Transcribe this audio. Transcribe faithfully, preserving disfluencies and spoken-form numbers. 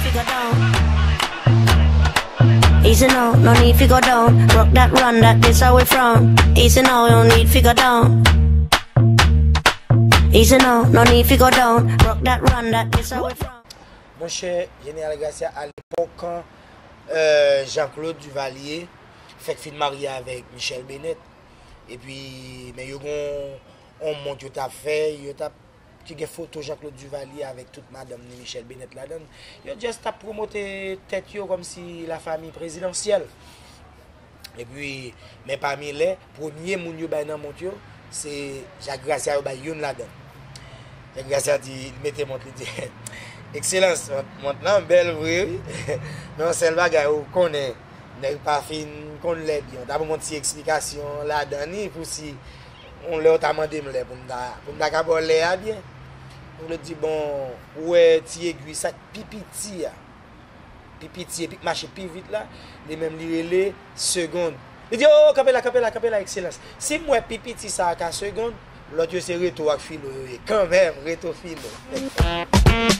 Go down. Easy now, no need fi go down. Rock that, run that, this how we from. Easy now, no need fi go down. Easy now, no need fi go down. Rock that, run that, this how we from. Monchè, Jeneral Gracia alepòk, euh, Jean-Claude Duvalier fèk fin marye avèk Michèle Bennett. Epi, men yo gon yon mont yo t ap fè, yo t ap ki gen foto Jean-Claude Duvalier avèk tout madanm ni Michèle Bennett ladan. Yo just t ap pwomote tèt yo kòmsi la famille présidentielle. Epi, men pami lè, premye moun yo bay nan mont yo, se Jacques Gracia yo bay youn ladan. Jacques Gracia di, li mete mont, li di, Ekselans, mont, mont lan bèl vre, wi. Men yon sèl bagay, ou konnen, nèg pa fin konn lè byen. Ou ta ban m yon ti eksplikasyon ladan ni pou si yon lè ou ta mande m lè pou m ta, pou m ta ka ba w lè a byen. Donk, li di, bon, ou wè ti egwi sa k pi piti a, pi piti epi k mache pi vit la, li menm li rele segond. Li di, oh, kanpe la, kanpe la, kanpe la, Ekselans. Si m wè pi piti sa a ka segond, lòt yo se reto ak filo yo ye. Kanmenm, reto filo.